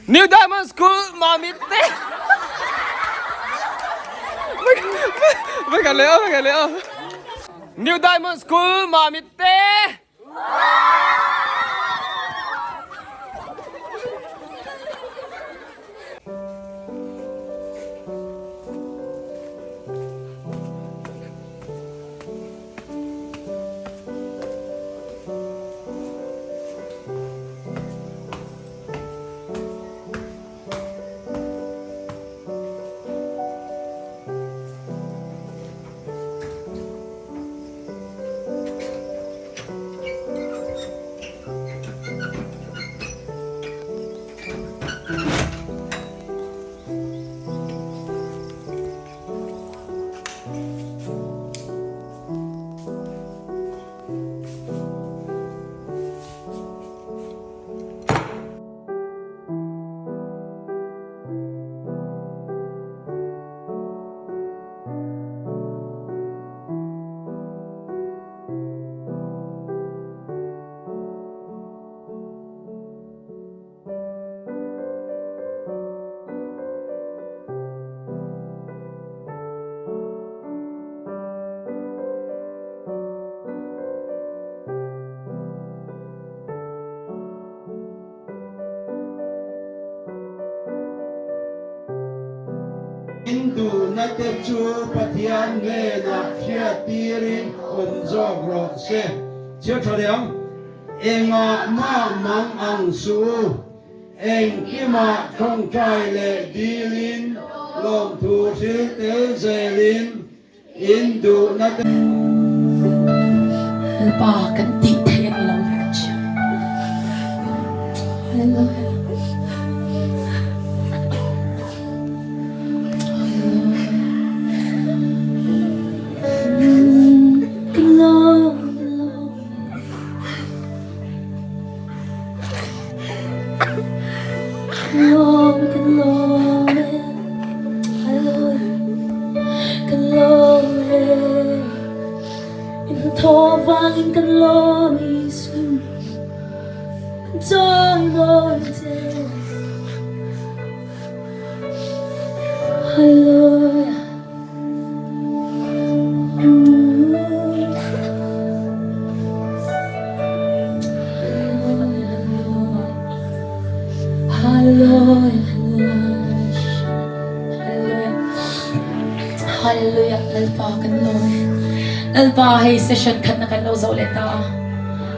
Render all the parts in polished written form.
New Diamond School Mamit te Vai leh aw vai leh aw New Diamond School Mamit te In duhna te chu Pathian hnenah hriattirin awm zawk rawh se. Chhiar tha leh ang, Engah mah mang ang suh u, engkimah tawngtai leh dilin lawmthu hril tel zelin In duhna te. Lalpa kan tih theih a ni lo tih kan hria. Hallelujah. Hallelujah Lalpa kan lawm e Lalpa hei session khat na kan lo zo leh ta a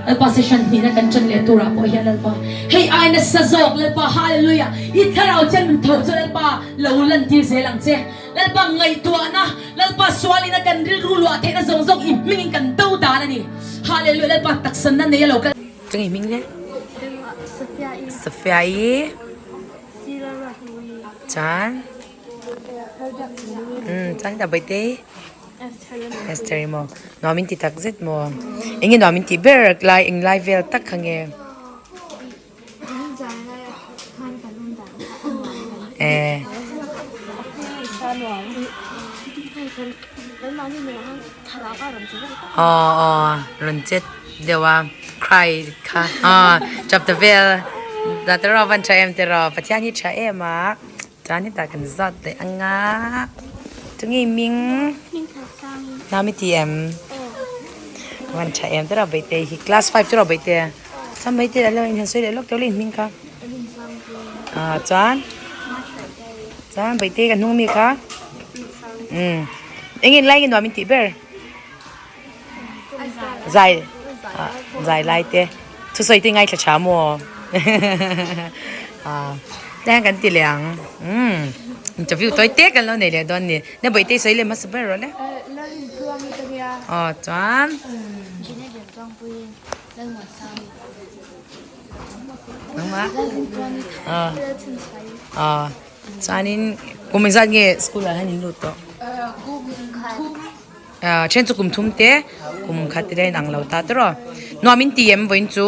Lalpa session hnih na kan ṭan leh turah pawh hian Lalpa hei ai nasa zawk Lalpa Hallelujah i thlarau chian min tho chu Lalpa lo lantir zel ang che Lalpa ngaihtuahna Lalpa sualin a kan rilru luah theihna zawng zawng i hmingin kan do dan a ni. Hallelujah Lalpa taksanna nei a lo kal. Chungi hming le? Sophia i. Chan. Chan ta baite. Esther mo. Nuam in ti tak zet mo. Enge nuam in ti ber lai eng lai vel tak kha nge. Eh. Aw aw rawn chet deuh a cry kha aw chapter vel dah te rawh van tha em te rawh Pathian hi tha em a chuan hetah kan zawt leh ang a tunge hming nau i ti em van tha em te rawh Bawihtei hi class five te rawh Bawihtei. Chuan mai te alo inhan sawi leh lawk tawh le hming kha ah chuan chuan baihte ka hnung mi kha umm eng nge lai nge nuam in tih ber zai ah zai lai te thusawi te ngaithla tha maw ah tleng kan ti leh ang umm interview tawi te kan lo nei leh dawn a ni na baihte sawi leh hmasa ber rawh le aw chuan. Chuanin kum engzat nge school ah hian in lut tawh? Then chu kum thum te kum khat te in ang lo ta tawrh aw. Nuam in ti em vawiin chu?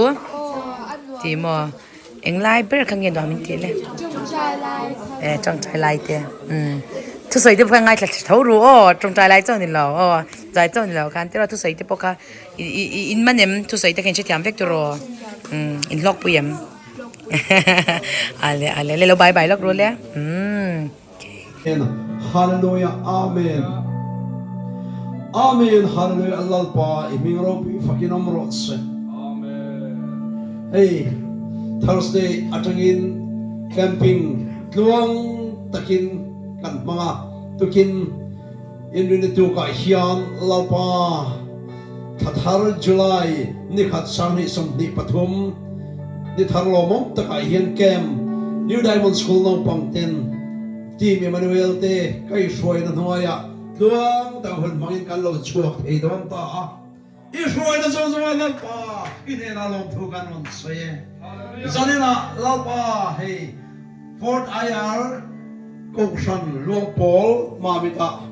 Ti maw? Englai ber kha nge nuam in tih le? Eh tawngtai lai te umm thusawi te pawh kha ngaithla tho ru aw tawngtai lai chauh ni lo aw zai chauh ni lo khan tiraw thusawi te pawh kha I in man em thusawi te kha in hrethiam vek tawh rawh umm in hlawkpui em Ale ale le lo bye bye lawk ru le umm. Hallelujah Amen Amen Hallelujah Lalpa i hming ropui fakin awm rawh se. Hei Thursday atangin camping tluang takin kan hmang a, tukin inrinni tukah hian Lalpa thla thar July ni khat 2023 ni thar lawmawm takah hian camp New Diamond School naupang ten Team Emmanuel te kaihhruaina hnuaiah tluang deuh hun hmangin kan lo chhuak thei dawn ta a. I hruaina zawng zawngah Lalpa i hnenah lawmthu kan rawn sawi e. Zaninah Lalpa hei Fort IR Kohhran Luangpawl Mamitah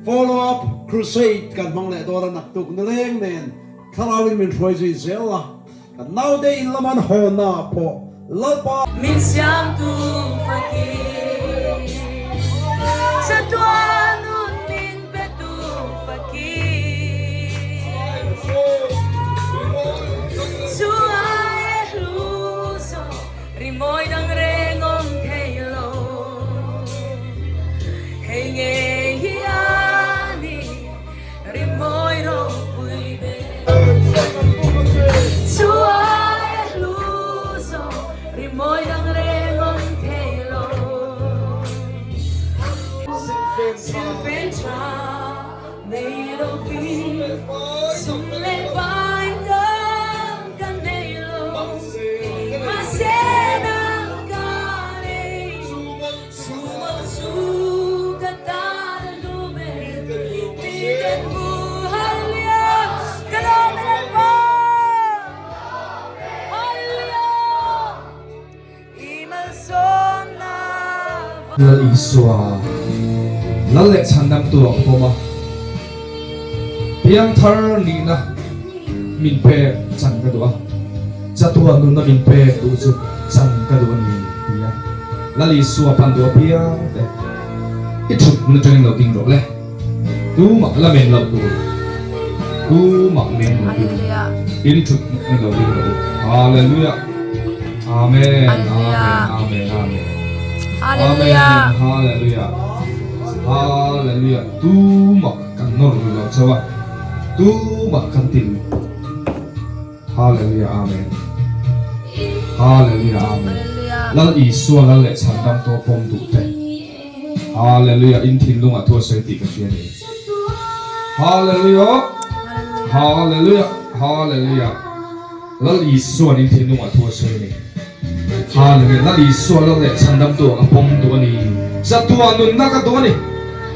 Follow Up Crusade kan hmang leh dawn a naktuk nileng nen thlarauin min hruai zui zel a. Kan naute in lam an hawnna pawh Lalpa. Min siamtu fakir, chatuan nun min petu fakir. Chu ai e hlu zawk, rimawi dang reng awm thei lo. Hei ngei hi a ni, rimawi ropui ber. Lal Isua, Lal leh Chhandamtu a pawm a, piangthar nihna min pek chan ka duh a, chatuan nunna min pek duh chu chan ka duh a ni, ti a Lal Isua pan duh apiang te i thut hmun atangin lo ding rawh le. Tumah la men loh tur, tumah men loh tur in thut hmun lo ding rawh u. Hallelujah. Amen. Amen. Amen. Amen. Amen. Hallelujah. Hallelujah. Tumah kan nawr lui lo chauh a. Tumah kan ti lui. Hallelujah Amen Hallelujah Amen Lal Isua lal leh chhandam tawh pawm duh te Hallelujah in thinlung ah thu a sawi tih ka hria ni Hallelujah Hallelujah Hallelujah Lal Isuan in thinlung ah thu a sawi ni Hallelujah Lal Isua lal leh chhandam tawh ka pawm duh a ni Chatuan nunna ka duh a ni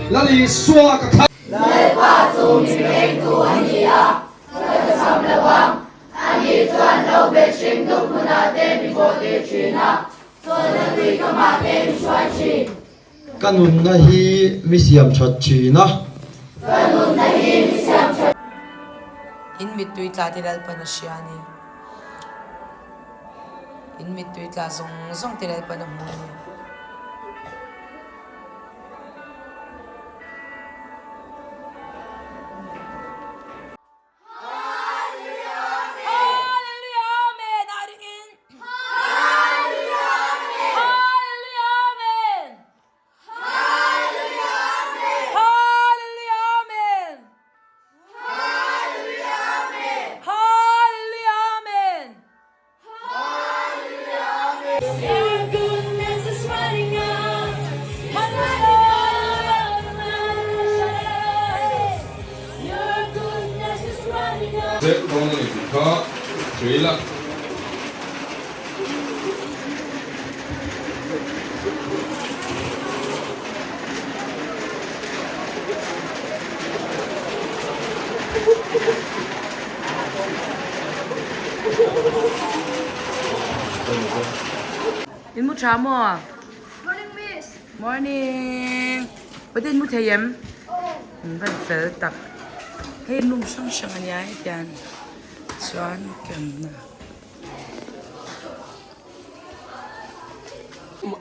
Lal Isua ka thlang Lalpa chu min vengtu a ni a, Ka la cham lo a, ani chuan lo bet hring dup hmunah te mi bawhtir thin a, chawlhna tui kamah te mi hruai thin. Ka nunna hi mi siam that thin a. Ka nunna hi mi siam that. In mittui tla te Lalpan a hria a ni. In mittui tla zawng zawng te Lalpan a hmu a ni. Zep dawn a ni tih kha hria ila. In mu tha maw? Morning miss. Morning. Pate in mu thei em? In van fel tak. Hei room hrang hrang a nia hetiang chuan kemna.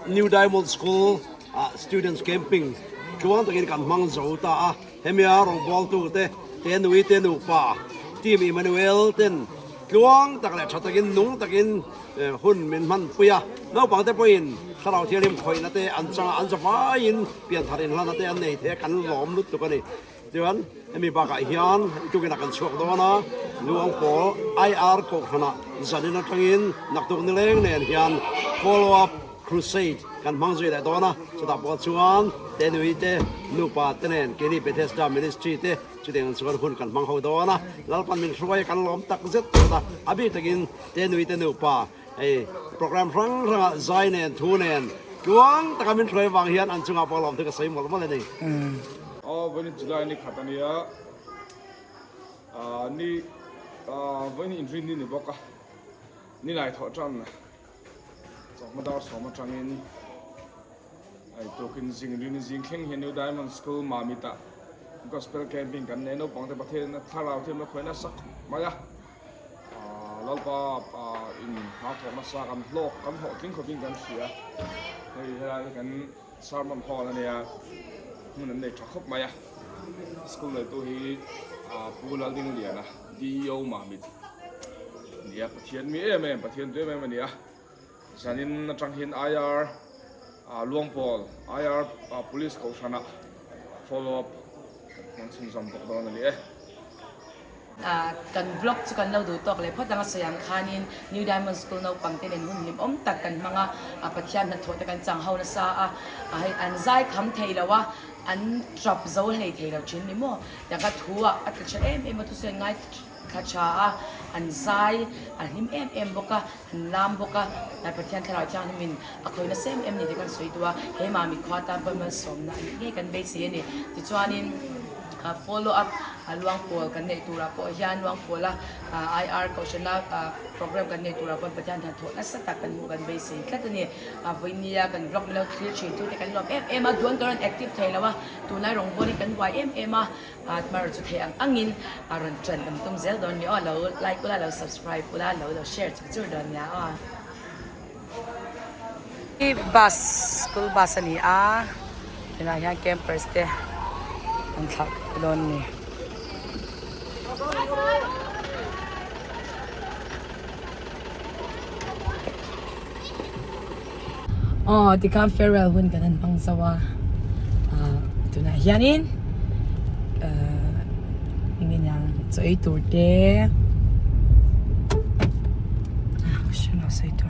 New Diamond School ah students camping tluang takin kan hmang zo ta a. Hemi a rawngbawltu te, te nui te nupa, Team Emmanuel ten. Tluang tak leh tha takin nung takin hun min hman pui a, naupangte pawhin thlarau thianghlim khawihna te an changa an zavaiin pianthar inhlana te an nei thei a, kan lawm lutuk a ni. Chuan hemi bakah hian tukin a kan chhuak dawn a, Luang pawl IR Kohhranah zanin atangin naktuk nileng nen hian follow up crusade kan hmang zui leh dawn a, chutah pawh chuan Tenui te nupa te nen keini Bethesda Ministry te chutiang chuan hun kan hmang ho dawn a, Lalpan min hruai a kan lawm tak zet zet a, a bik takin Tenui te nupa hei program hrang hrangah zai nen thu nen tluang taka min hruai avang hian an chungah pawh lawm chu ka sawi mawlh mawlh a ni. Aw vawiin July ni khat a nia, ni vawiin inrin ni ni bawk a, ni lai thawh tan chawhma dar sawm atangin hei tukin zing rin zing thleng hian New Diamond School Mamit ah Gospel Camping kan nei naupang te Pathian thlarau thiamna khawi nasa khawp mai a. Lalpa in hna thawk nasa kan hlawk kan hlawhtling khawpin kan hria hei helai hi kan sermon hall a nia hmun an nei tha khawp mai a school neitu hi Pu Laldingliana DEO Mamit a ni a Pathian mi em em Pathian tu em em a ni a zanin atang hian IR Luangpawl IR Police Kohhranah follow up kan hmang chhunzawm bawk dawn a ni e. Kan vlog chu kan lo duh tawk leh phawt ang a sawi ang khanin New Diamond School naupang te nen hun hlim awm tak kan hmang a, Pathian hnathawh te kan chang ho nasa a, hei an zai kham thei lo a, an tap zo hlei thei lo thin ni maw? Tiang kha thu ah a tla tha em em a, thusawi an ngai thla tha a, an zai a hlim em em bawk a, an lam bawk a, Pathian Thlarau Thianghlimin a khawi nasa em em ni tih kan sawi duh a, he Mami khua tan pawh malsawmna a nih ngei kan beisei a ni. Tichuanin. Follow up Luangpawl kan neih turah pawh hian Luangpawla IR Kohhrana program kan neih turah pawh Pathian hnathawh nasa tak kan hmuh kan beisei tlat a ni. Vawinia kan vlog milo thlir thin tu te kan lawm em em a, duan ka rawn active thei lo a, tunlai rawngbâwl hi kan buai em em a, hmar chu thei ang angin a rawn ṭan kan tum zel dawn ni aw, lo like ula, lo subscribe ula, lo lo share chur chur dawn nia aw. Bus school bus a ni a tunah hian campers te an thlah dawn a ni. Aw tikhan farewell hun kan han hmang zo a ah tunah hianin ah eng nge niang chaw ei tur te ah ka hre lo sawi tur.